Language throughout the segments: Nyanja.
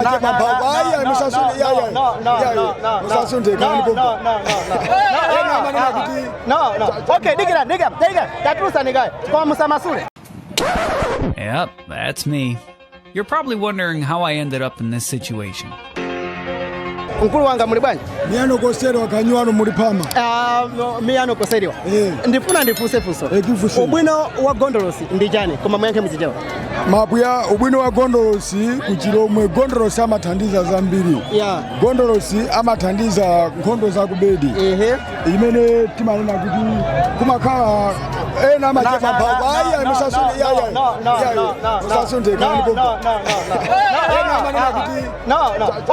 Ayi, musasunde, yayi, yayi, musasunde kani popo. Ena amanena kuti No. Okay, dikira, dikira, dikira. Tatulutsani kaye. Koma musamasule. Yep, that's me. You're probably wondering how I ended up in this situation. Mkulu wanga, muli bwanji? Miyano kosero wakanywano muli pama. Ah, miyano koseriwa. Eh. Ndifuna ndifunse funso. Eh, tifunse. Ubwino wa gondolosi ndi chani? Koma muyankhe muchichewa. Mabwya, ubwino wa gondolosi kuchilomwe, gondolosi amathandiza zambiri. Gondolosi amathandiza nkhondo zakubedi imene timanena kuti kumakhala ena amachepa mphamvu. Ayi, musasunde, yayi, yayi, musasunde kani popo. Ena amanena kuti No.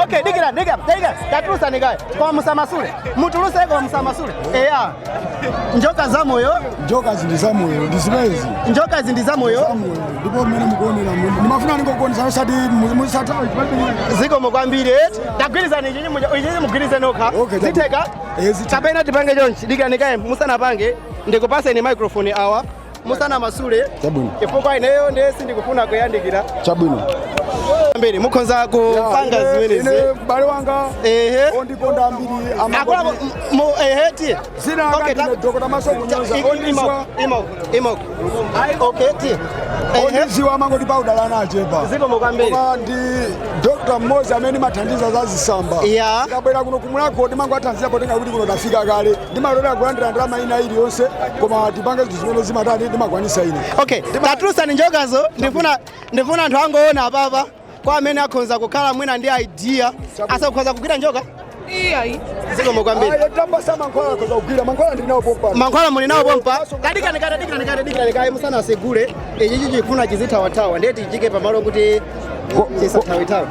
Okay, dikira, dikira, dikira. Tatulutsani kaye. Koma musamasule. Mutuluse koma musamasule. Eya. Njoka za moyo. Njoka zindi zamoyo ndi zimezi. Njoka zindi za moyo. Zamoyo, ndipo mmene mukuonera, ndimafuna ndingokuonesa osati musatawe. Zikomo kwambiri. Tagwirizana ichi, ichi mugwirize nokha. Okay, Zitheka? Eh, zitheka. Kapena tipange chonchi. Dikira nikaye, musanapange ndikupaseni microphone awa musana masule. Chabwino. Chifukwa ineyo ndiye sindikufuna kuyandikira Chabwino. Mbiri mukhonza kupanga zimenezi. Ine m'bale wanga ondikonda ambiri Akula mu ehe, tiye. Zina anga ndine Dr. Maso Kunyoza. Ondizwa Imo imo, okay, tiye. Ondiziwa amangoti paudalana achepa. Zikomo kwambiri. Koma ndi Dr. mmodzi amene mathandiza za zisamba. Ndikabwera kuno kumulako ndimango athandiza potenga kuti kuno tafika kale, ndimalolera kulandira ndalama ina iliyonse, koma tipange zinthu zimene zimatani, ndimagwanisa ine. Okay, tatulutsani njokazo. Ndifuna anthu angoona apapa, kwa amene akhonza kukhala mwina ndi idea asakukhoza kugwira njoka. Iyayi. Zikomo kwambiri. Ayi, tambasa mankhwala akhoza kugwira, mankhwala ndinawo pompano. Mankhwala muli nawo pompa. Tadikani kale, dikani kale, dikani kale, musanasegule. Ichi chifuna chizithawathawa, ndiye tichike pamalo kuti chisathawithawe.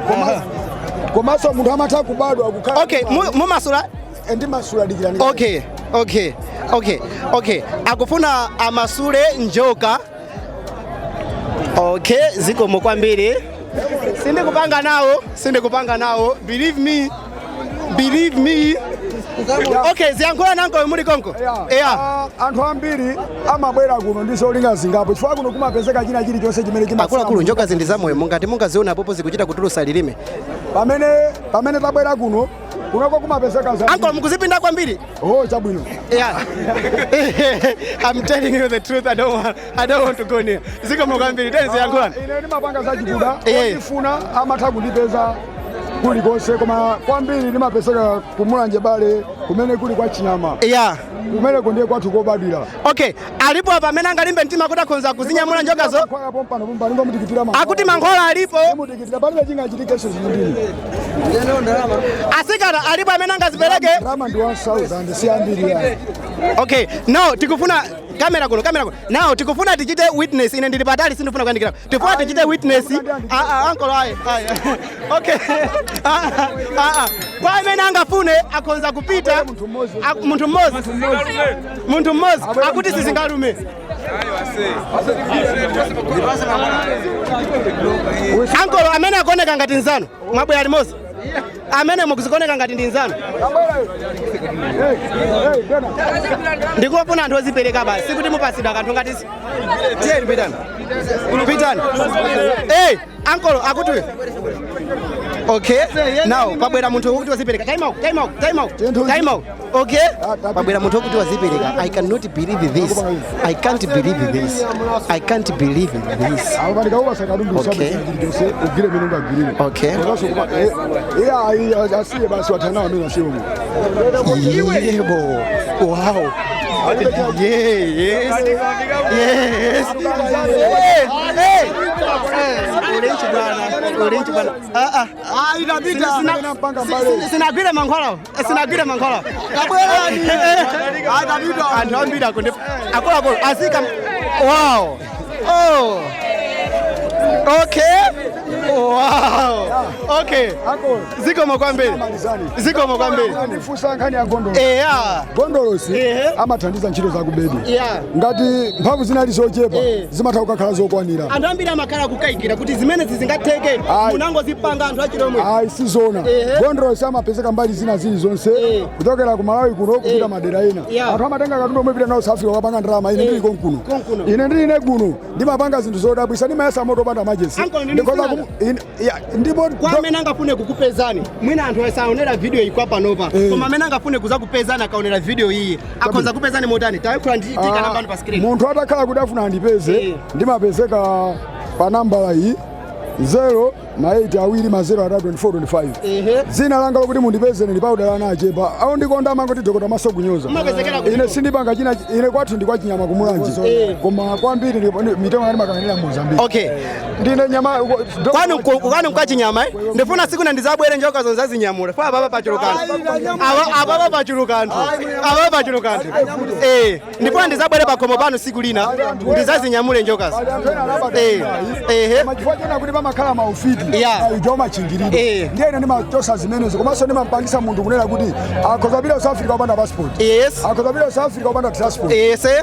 Komanso munthu amatha kubadwa kukhala Okay, mumasula. Ndimasula, dikirani. Okay, akufuna amasule njoka. Okay, zikomo kwambiri. Sindikupanga nawo, sindikupanga nawo, believe me, believe me. Okay, ziyankhula nanko muli konko. Yeah. Ah, anthu ambiri amabwera kuno ndi zolinga zingapo, chifukwa kuno kumapezeka china chilichonse chimene chimasamba. Akuluakulu, njoka zindi zamoyo, mungati mungaziona popo zikuchita kutulusa lilime. Pamene tabwera kuno, kunoko kumapezeka za Uncle, mukuzipinda kwambiri. Oh, chabwino. Yeah. I'm telling you the truth. I don't want to go near. Zikomo kwambiri. Teni ziyankhulani. Ine ndimapanga zachikuda. Eh. Ondifuna amatha kundipeza kulikonse, koma kwambiri ndimapezeka kumulanje bale kumene kuli kwa Chinyama. Kumeneko ndiye kwathu kobadwira. Okay, alipo apa amene angalimbe mtima kuti akhonza kuzinyamula njokazo? Mankhwala pompano pompano, ngomutikitira. Akuti mankhwala alipo. Mutikitira, palibe chingachitikeso zinthu. Asikana, alipo amene angazipereke? Ndalama ndi 1000, si ambiri yani. Okay, now tikufuna kamera kuno, kamera kuno. Now tikufuna tichite witness. Ine ndili patali, sindifuna kuyandikira. Tikufuna tichite witness. Ah ah, uncle, ayi ayi. Okay. Ah ah ah. Kwa amene angafune akhonza kupita. Munthu mmodzi. Munthu mmodzi akuti sizingalume. Ankolo, amene akuoneka ngati nzanu, mwabwera limodzi. Amene mukuzikuoneka ngati ndi nzanu. Ndikufuna anthu ozipereka basi, sikuti mupasidwa kanthu ngati tiyeni, pitani, pitani. Hey, ankolo akuti okay, now pabwera munthu wokuti wazipereka. Time out, time out, time out, time out. Okay, pabwera munthu wokuti wazipereka. I cannot believe this, I can't believe this, I can't believe this. Apo pandikaupa katundu. Chilichonse ugwire mene ungagwirire. Iye ayi, asiye basi, wathanawo amene asiye umo. Yebo, wow, yeah, yes. Hey, hey. Ulinchi bwana, ulinchi bwana. Ah ah. Sinagwire mankhwala, sinagwire mankhwala. Anthu ambiri akundi akuluakulu asika. Wow. Oh. Okay. Wow. Okay. Zikomo kwambiri. Zikomo kwambiri. Ndifunsa nkhani ya gondolosi. Eya. Gondolosi amathandiza ntchito zakubedi. Ngati mphamvu zinali zochepa, zimatha kukakhala zokwanira. Anthu ambiri amakhala kukayikira kuti zimene zizingatheke, munangozipanga anthu achilomwe. Ayi, sizona. Gondolosi amapezeka mbali zina zilizonse, kuchokera ku Malawi kuno kupita madera ena. Anthu amatenga katundu omwe pita nawo South Africa kupanga ndalama. Ine ndili konkuno. Konkuno. Ine ndili ine kuno ndimapanga zinthu zodabwisa, ndimayesa moto opanda majesi. Uncle, ndinu Ndikhoza sing'anga? Ya, ndipo Kwa amene angafune kukupezani, mwina anthu asaonera video iyi kwa panopa, koma amene angafune kuzakupezani akaonera video iyi akhoza kupezani motani? Tayankhula ndi tika namba pa screen. Munthu atakhala kuti afuna andipeze, ndimapezeka pa nambala iyi, 0 ma 8 awiri ma 0 atatu 24 25. Dzina langa lokuti mundipeze ndi Paudala Anachepa. Awo ndikonda amangoti Dokota Maso Kunyoza. Mumapezekera kuti? Ine sindipanga china, ine kwathu ndi kwa Chinyama, kumulanje, koma kwambiri mitengo yanga ndimakanganira Mozambique. Ndine nyama. Kwanu kwa Chinyama, eh? Ndifuna siku na ndizabwere, njoka zonse azinyamula fa ababa pachuluka anthu. Aba ababa pachuluka anthu, ababa pachuluka anthu, eh. Ndifuna ndizabwere pakhomo pano siku lina, ndizazinyamule njokazo. Eh, ehe. Koma chifukwa chona kuti pamakhala maufiti ija umachingiridwa. Ndiye ine ndimachosa zimenezo, komanso ndimampangisa munthu kunena kuti akhoza pita South Africa opanda passport, akhoza pita South Africa opanda transport.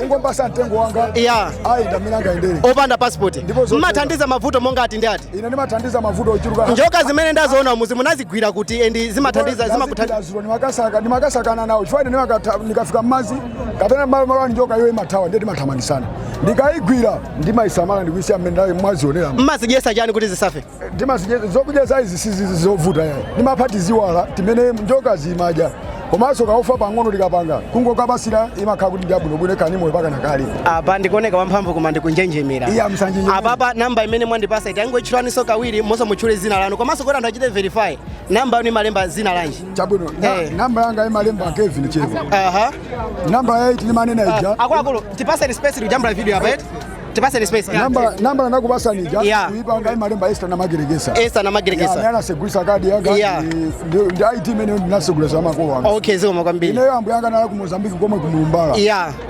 Ungompasa mtengo wanga, ayi, ndamene angayendere. Opanda passport. Ndipo zotheka. Mmathandiza mavuto monga ati ndi ati? Ine ndimathandiza mavuto ochuluka. Njoka zimene ndazoona muzi munazigwira kuti and zimathandiza, zimakuthandiza? Zulo ndimakasakana nawo, chifukwa ine ndikafika mmadzi kapena malo malo njoka iyo imathawa, ndiye timathamangisana. Ndikayigwira ndimayisamala, ndikuyisiya mmene mwazionera. Mmazidyesa chani kuti zisafe? Zokudya zaizi sizi zovuta yayi, ndimapha ziwala timene njoka zimadya, komanso kaufa pang'ono tikapanga kungokapasira, imakhala kuti ndiyabwinobwino, kani moyo pakana kale. Apa ndikuoneka wamphamvu koma ndikunjenjemera. Iya, msanjenjemera. Apapa namba imene mwandipasa itangoitchulaninso kawiri, monso mutchule zina lanu, komanso kuti anthu achite verify namba yanu imalemba zina lanji? Chabwino. Namba yanga imalemba Kevin Chepa. Namba ya 8 limanena ija. Akuluakulu, tipaseni space, tikujambula video apa eti, tipaseni space. Namba ndakupasani ija, kuipanga imalemba Esther Namagerekesa. Esther Namagerekesa. Amene anasegulisa kadi yanga. Ndi ID imene ndinasegulisa makolo anga. Okay, zikomo kwambiri. Ineyo ambuye anga nala ku Mozambique komwe kumulumbala.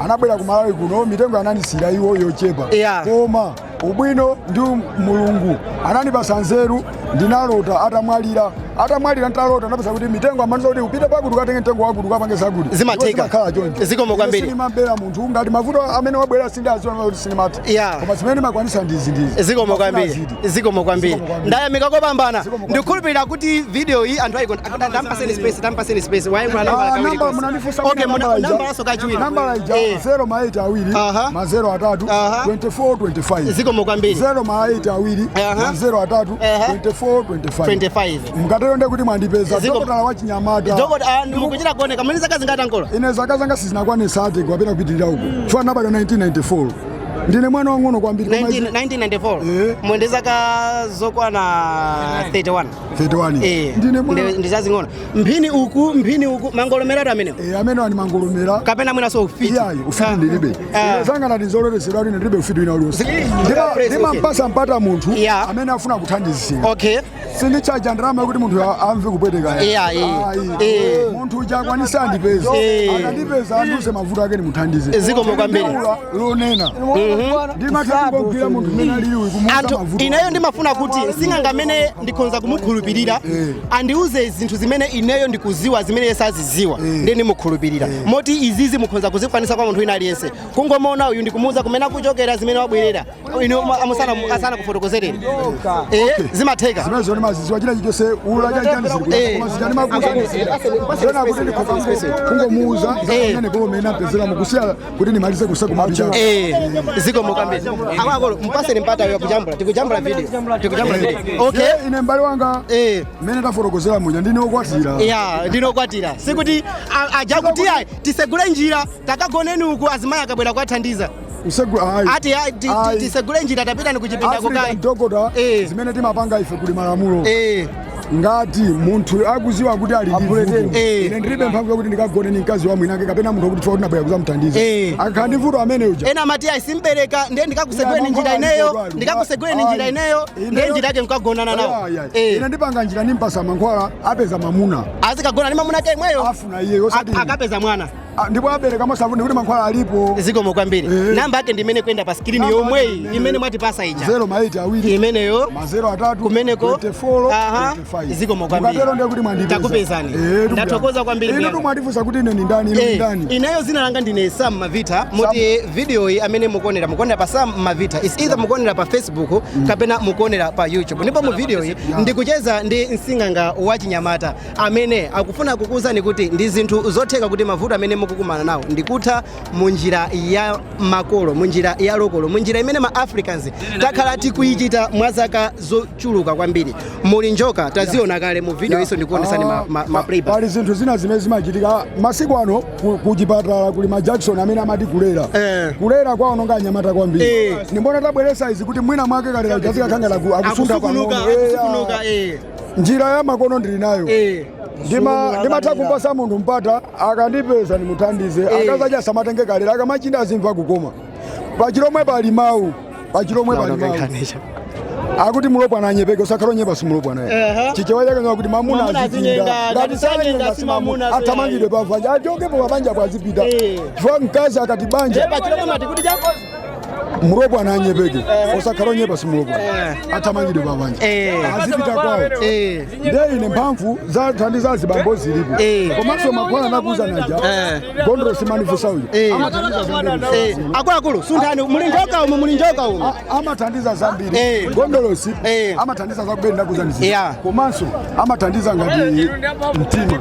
Anabwera ku Malawi kuno, mitengo ananisira iwo yochepa. Koma ubwino ndi Mulungu anandipasa nzeru, ndinalota atamwalira. Atamwalira, ntalota ndapeza kuti mitengo amandiza kuti upite pakuti ukatenge mtengo wakuti ukapange zakuti. Zimatheka. Ndipo zimakhala choncho. Zikomo kwambiri. Ine sinimabera munthu. Ngati mavuto amene wabwera sindaziwa kuti sinimati, koma zimene ndimakwanisa ndizi ndizi. Zikomo kwambiri. Zidi. Zikomo kwambiri. Zikomo kwambiri. Ndayamika kopambana. Zikomo kwambiri. Ndikukhulupirira kuti video iyi anthu ayikonda. Ndampaseni space, ndampaseni space, wayankhula namba kawiri Namba konse. munandifunsa. Okay, namba laso kachiwiri. Namba ija, 0 ma 8 awiri ma 0 atatu 24 25. Zikomo kwambiri. 0 ma 8 awiri ma 0 atatu 24 25. 25. Mukatero ndiye kuti mwandipeza. Dokotala wa chinyamata. Dokota, mukuchita kuoneka muli zaka zingati, ankolo? Ine zaka zanga sizinakwane sati kapena kupitirira uko, chifukwa ndabadwa 1994, ndine mwana wang'ono kwambiri, koma 19 1994. Mwende zaka zokwana 31. 31. Ndine mwana. Ndi zazing'ono. Mphini uku, mphini uku, mangolomeratu amenewo? Eh, amene ani mangolomera. Kapena mwinaso ufiti? Iyayi, ufiti ndilibe. Ine zanga ndati zololesedwa kuti ndilibe ufiti wina uliwonse. Ndimampasa mpata munthu amene afuna kuthandizira. Sindichaja ndalama yakuti munthu amve kupweteka. Ayi. Munthu uja akwanisa andipeza, akandipeza andiuze mavuto ake, ndimuthandize. Zikomo kwambiri. Ndinaula lonena, ndimatha kungogwira munthu mmene alili kumuuza Anthu mavuto. ineyo ndimafuna kuti sing'anga amene ndikhonza kumukhulupirira andiuze zinthu zimene ineyo ndikuziwa, zimene iye saziziwa, ndiye ndimukhulupirira. Moti izizi mukhonza kuzikwanisa kwa munthu wina aliyense, kungomuona uyu ndikumuuza kumene akuchokera, zimene wabwerera, inu asana kufotokozereni, zimatheka. Zimene zone maziziwa china chilichonse ula chanchani zili, koma zija ndimakuza zena kuti kungomuuza zamene pomwe napezera mukusiya kuti ndimalize kusekumapita. Zikomo kwambiri. Akuluakulu, mpaseni mpata uyo kujambula, tikujambula video, tikujambula video, okay? Ine mbale wanga, mmene tafotokozera muja, ndine wokwatira. Ya, ndinokwatira, sikuti aja kuti ayi tisegule njira takagoneni uku, azimayi akabwera kuwathandiza. Ayi. Ati Ayi. tisegule njira, tapitani kuchipinda African kukai. Doctor, zimene timapanga ife kuli malamulo. Ngati munthu akuziwa kuti ali ndi vuto, ine ndilibe mphamvu yakuti ndikagone ni mkazi wa mwinake kapena munthu wakuti chifukwa tinabwera kuzamuthandiza. Akakhala ndi vuto amene uja. Ena amati ayi simbereka, ndiye ndikakuseguleni njira ineyo, ndikakuseguleni njira ineyo, ndiye njira yake mkagonana nawo. Ayi, ayi. Ine ndipanga njira, nimpasa mankhwala, apeza mamuna. Azikagona ndi mamuna ake imweyo. Afuna iye, osati ine. Akapeza mwana. Ah, ndipo abereka mosavuni kuti mankhwala alipo. Zikomo kwambiri. Namba yake ndimene kwenda pa screen, Namba yomweyi yake ndimene. imene mwatipasa ija. 0 ma 8 awiri Imeneyo. ma 0 atatu Kumeneko. 24 25. Zikomo kwambiri. Mukatero ndiye kuti mwandipeza. Takupezani. Ndathokoza kwambiri, Inu Bwana. tumwatifunsa kuti ine ndi ndani, inu ndi ndani? Ineyo zina langa ndine Sam Mavita. Moti video iyi amene mukuonera, mukuonera pa Sam Mavita, is either mukuonera pa Facebook kapena mukuonera pa YouTube. Ndipo mu video iyi ndikucheza ndi msing'anga wa chinyamata amene akufuna kukuwuzani kuti ndi zinthu zotheka kuti mavuto amene Mukukumana nawo ndikutha munjira ya makolo, munjira ya local, munjira imene ma Africans takhala tikuyichita mwa zaka zochuluka kwambiri. Muli njoka, taziona kale mu video iso, ndikuonesani ma playback. Pali zinthu zina zimene zimachitika masiku ano kuchipatala kuli ma Jackson amene amati kulera. Kulera kwaononga anyamata kwambiri. Nimbona tabweresa izi kuti mwina mwake kalera chazikakhangala akusuntha akusukunuka pang'ono. Akusukunuka. Njira ya makono ndili nayo. Ndimatha kumpasa munthu mpata, akandipeza ndimuthandize. Akazadya samatenge kalera, akamachinda azimva kukoma. Pachilomwe pali mawu, pachilomwe pali mawu akuti mulopwana anyepeke, usakhala onyepa simulopwana. Chichewa chake kuti mamuna Mamuna azizinga azinyenga, ngati sanyenga si mamuna, simamuna, athamangidwe pabanja, achokepo pabanja azipita, chifukwa mkazi akati banja Pachilomwe mati kuti cha Mulopwana anyepeke, osakhala onyepa simulopwana, athamangidwe pabanja, azipita kwawo. Nde ine mphamvu zathandiza azibambo zilipo. Komanso mankhwala nakuza naja, gondolosi manifusa uja, amathandiza zambiri. Akuluakulu, sunthani, muli njoka umu, muli njoka umu. Amathandiza zambiri. Gondolosi amathandiza zakubeni ndakuzanizi. Komanso amathandiza ngati mtima,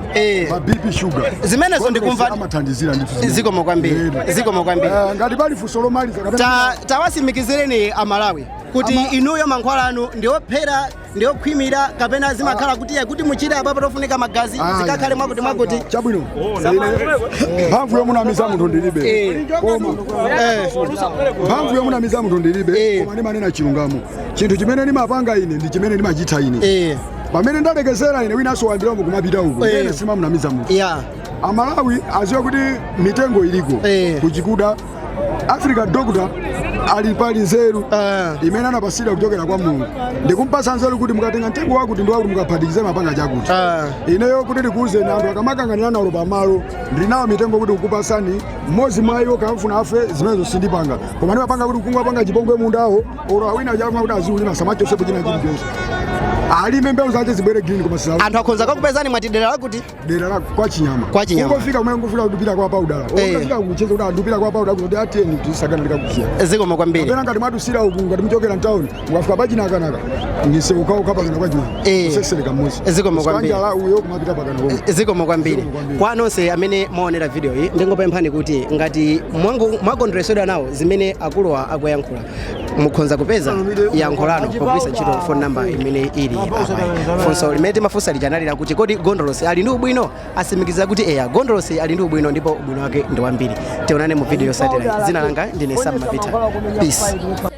ma BP, sugar. Zimenezo Gondolosi ndikumva. amathandizira ndithu zimene. Zikomo kwambiri. Zikomo kwambiri. Ngati pali funso lomaliza kapena Tawasimikizireni Amalawi kuti inuyo mankhwala anu ndiophera, ndiokhwimira, kapena zimakhala kuti kuti muchire apapo tofunika magazi, zikakhale mwakuti mwakuti? Chabwino, ine mphamvu yomunamiza munthu ndilibe, koma mphamvu yomunamiza munthu ndilibe, koma ndimanena chilungamo. Chinthu chimene ndimapanga ine ndi chimene ndimachita ine. Pamene ndalekezera ine, winanso wayambiramo kumapita uko. Ine simamunamiza munthu. Amalawi aziwe kuti mitengo iliko. Kuchikuda Africa Doctor ali pali nzeru imene anapasidwa kuchokera kwa Mulungu, ndikumpasa nzeru kuti mukatenga mtengo wakuti ndi wakuti, mukaphatikize mapanga chakuti. Ineyo kuti ndikuwuzeni, anthu akamakanganira nawo pamalo, ndili nawo mitengo kuti kukupasani mmodzi mwa iwo kamfuna afe, zimenezo sindipanga, koma ndimapanga kuti kungapanga chipongwe mundawo oro awina chafuna kuti aziulima samachosepo china chilichonse, alime mbewu zake zibwere green, koma sisa. Anthu akhonza kakupezani mwati dera lakuti? Dera la kwa Chinyama. Kwa Chinyama. Ungofika kumene, ungofika kudupira kwa paudala, ungofika kucheza kuti adupira kwa paudala, kuti atiyeni tisagana likakusiya. Zikomo kwambiri. Kapena ngati mwatusira uku, ngati muchokera mtawuni, mukafika pachinakanaka ngiseuka pakana kwa Chinyama, kusesereka muzi. Zikomo kwambiri. Njala uyo kumapita pakana komwe. Zikomo kwambiri. Zikomo kwambiri. Kwa nonse amene mwaonera video iyi, ndingopemphani kuti ngati mwakondweresedwa nawo zimene akuluwa akuyankhula, mukhonza kupeza yankho lanu pogwiritsa ntchito phone number imene ili apayi. Funso limene timafunsa lija analira kuti kodi gondolosi ali ndi ubwino? Asimikiza kuti eya, gondolosi ali ndi ubwino, ndipo ubwino wake ndi wambiri. Tionane mu video yotsatira. Dzina langa ndine Sam Mavita. Peace.